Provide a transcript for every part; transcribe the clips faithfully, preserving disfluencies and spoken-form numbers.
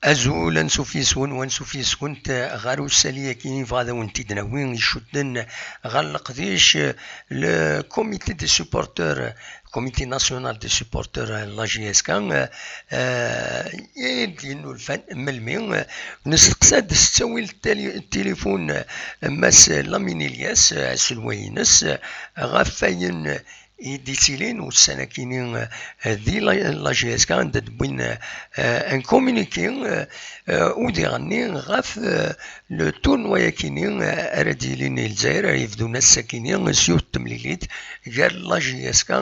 Azul, ansuf yes-wen, wansuf yes-went ɣer usali-agi, yebɣa ad awen-t-id-nawi icudden ɣer leqdic, le comité des supporters, comité national des supporters, la J S K, eh, i d-yennulfan melmi, eh, nesteqsa-d s ttawil tali-, tilifun, eh, Mass Lamine Elias, eh, aselway-ines, eh, ɣef wayen i d-ittilin ussan-akini, eh, di la, la J S K, anda d-wwin, eh, un communiqué, eh, eh, u diɣenni ɣef, eh, le tournoi-akini, eh, ara d-yilin i Lezzayer, ara yebdun ass-akini s yiwet temlilit gar la J S K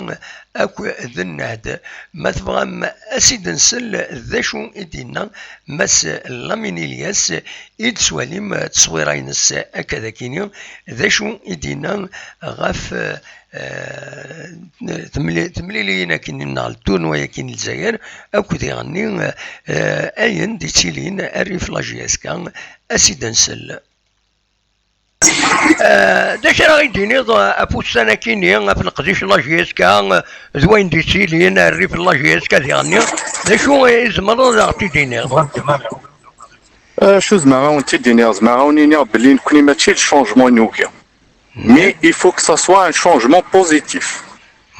akk d nnehd. Ma tebɣam ad s-id-nsel d acu i d-yenna Mass Lamine Elias, i d-swalim, eh, tteswira-ines akka d akini, d acu i d-yenna ɣef, eh, eh, temli-, temliliyin akini neɣ le tournoi akini n Lezzayer, akk diɣenni, eh, ayen d-ittilin rrif la J S K, ad s-id-nsel. Eh, d acu ara ɣ-d-tiniḍ, eh, ɣef ussan-akini, ɣef leqdic n la J S K, eh, d wayen d-ittilin rrif n la J S K diɣenni? D acu i tzemreḍ ad aɣ-t-id-tiniḍ? Eh, acu zemreɣ ad wen-t-id-iniɣ? Zemreɣ ad wen-iniɣ belli nekni mačči d changement i nugi. Mais il faut que ça soit un changement positif.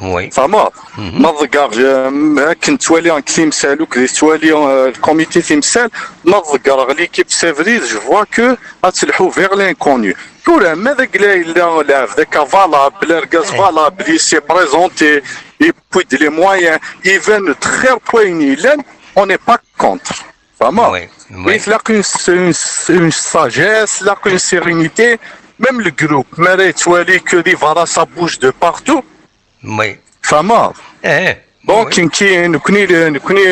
Oui. Tfehmeḍ? Ma ḍeggreɣ, euh, akken ttwaliɣ deg timsal, akked ttwaliɣ, euh, le comité timsal, ma ḍeggreɣ l'équipe Sévrize, je vois que ad telḥu vers l'inconnu. Tura, ma d agla yella lɛebd akka valable, argaz valable, il s'est présenté, et puis les moyens, il veut très point, on n'est pas contre. Tfehmeḍ? Oui, oui. Oui, tlaq une, une, une sagesse, tlaq une sérénité. Même le groupe, ma ara yettwali que di berra, ça bouge de partout. Oui. Tfehmeḍ? Eh, eh. Donc, oui, nekni, nekni, nekni,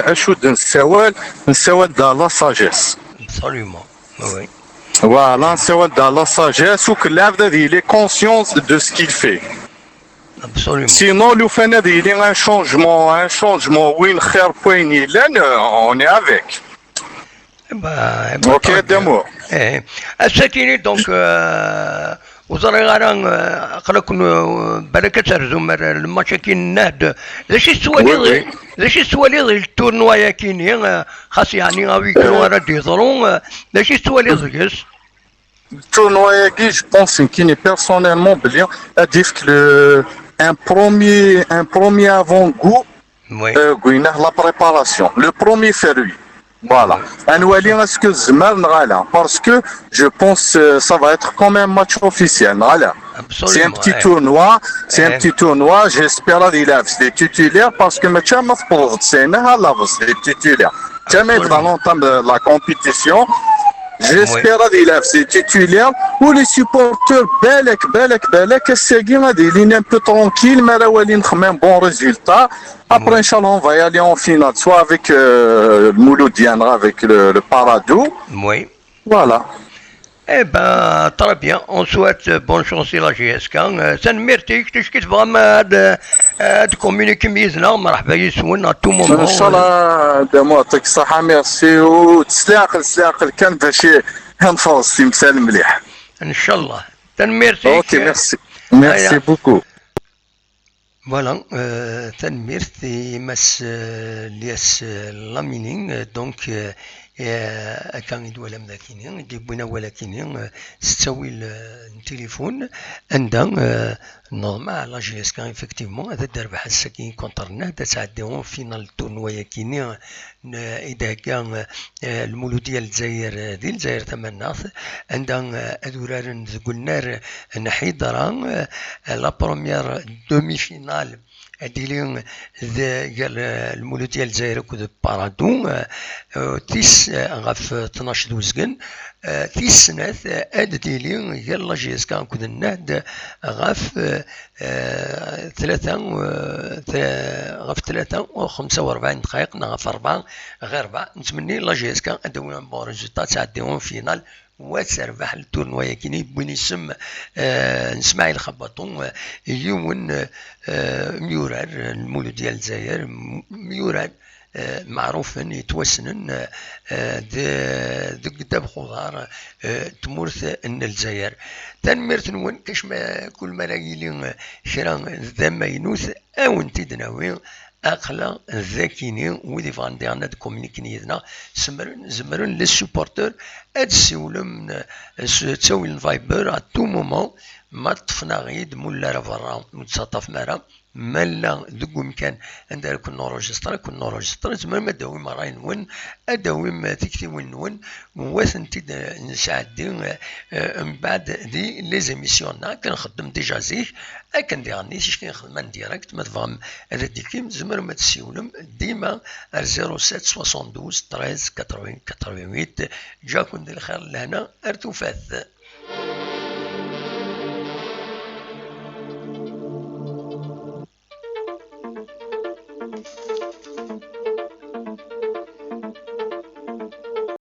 acu d-nessawal? Nessawal de la sagesse. Absolument, oui. Voilà, nessawal de la sagesse, u que lɛebd ad yili conscient de ce qu'il fait. Absolument. Sinon, lufan ad yili un changement, un changement, win xir n wayen yellan, euh, on est avec. Eh ben, eh ben, ok, très bien. D'amour. Eh, ass-akini, donc, euh, ur ẓriɣ ara, euh, aql-aken, euh, balak ad terzum ar, ar le match-akini n Nahd. D acu i tettwaliḍ, oui, oui, d acu i tettwaliḍ di le tournoi-akini, euh, xas yeɛni à huis clos, euh, ara d-yeḍru, euh, d acu i tettwaliḍ deg-s? Le tournoi-agi, je pense, nekini personnellement, belli ad yefk le, un premier, un premier avant-goût, oui, euh, deg la préparation. Le premier fruit. Voilà. Oui. Ad nwali est-ce que tzemrem neɣ ala. Parce que je pense, euh, ça va être comme un match officiel, neɣ ala. Absolument, c'est un petit, eh, tournoi, c'est un, eh, petit tournoi. J'espère ad ilɛeb s les titulaires parce que mačči ma tewwḍeḍ s ayen, ad tlabeḍ s les titulaires. Jamais, absolument, dans l'entame de la compétition. J'espère, oui, ad ilɛeb s les titulaires. U les supporters, balak, balak, balak, ass-agi ad ilin un peu tranquille, mi ara walin quand même bon résultat. Après, oui, inchallah, on va y aller en finale, soit avec, euh, le Mouloudia, avec le, le Paradou. Oui. Voilà. Eh ben, très bien. On souhaite, euh, bonne chance à la J S K. Euh, tanemmirt-ik, ticki tebɣam ad, euh, ad communiquer yid-neɣ, merḥba yes-wen, à tout moment. Inchallah, d amu, yeɛṭik ṣṣeḥḥa, merci. U s leɛqel, s leɛqel kan bac ad nxelleṣ timsal mliḥ. Inchallah. Tanemmirt-ik. Ok, merci. Merci beaucoup. Voilà, euh, tanemmirt i Mass, euh, Lyas, euh, Lamini, euh, donc, euh, euh, akka i d-twalam d akini, i d-yewwin awal akini, euh, s ttawil, euh, n tilifun, anda, euh, normal, la J S K, effectivement, ad d-terbeḥ ass-agi contre Nahd, ad tɛeddi en finale tournoi akini, n-, i d-thegga, eh, Lmuludiya n Lezzayer, eh, di Lezzayer Tamaneɣt, anda, eh, ad uraren deg unnar n Ḥidra, eh, la première demi-finale ad d-tili d-, gar, eh, Lmuludiya n Lezzayer akked Paradou, eh, eh, tis, eh, ɣef tnac d uzgen, eh, tis snat, eh, ad d-tili gar la J S K akked Nahd ɣef, eh, eh, tlata, eh, t-, ɣef tlata u xemsa u rebɛin ddqayeq neɣ ɣef rebɛa ɣir rebɛa. Nettmenni la J S K ad d-tawi un bon résultat, ad tɛeddi en finale, u ad terbeḥ le tournoi-agi-nni yewwin isem, eh, n Smaɛil Xabaṭu, eh, yiwen, eh, myurar n Lmuludiya n Lezzayer, m-, myurar eh, meɛrufen, yettwassnen, eh, de-, deg ddabex uḍar, eh, tmurt n Lezzayer. Tanemmirt-nwen, kacma kul mi ara yili, eh, kra d amaynut, ad wen-t-id-nawi. Aql-aɣ d akini, wid ibɣan diɣen ad d-communiquen yid-neɣ, zemren, zemren les supporteurs ad d-ssiwlen, eh, s ttawil n Viber à tout moment, ma ṭṭfen-aɣ-id, ma ur nelli ara berra, ur d-tettaṭṭafem ara, ma nella deg umkan anda ara ken-nurujisṭer, ad ken-nurujisṭer, tzemrem ad d-tawim ṛṛay-nwen, ad d-tawim tiktiwin-nwen, wa tent-id, eh, nesɛeddi, eh, eh, mbeɛd di les émissions-nneɣ, akken nxeddem déjà zik, akken diɣen ticki nxeddem en direct, ma tebɣam ad d-tikim, tzemrem ad tessiwlem dima ar zéro sept soixante-douze treize quatre-vingts quatre-vingt-huit. Ǧǧaken di lxir d lehna, ar tufat.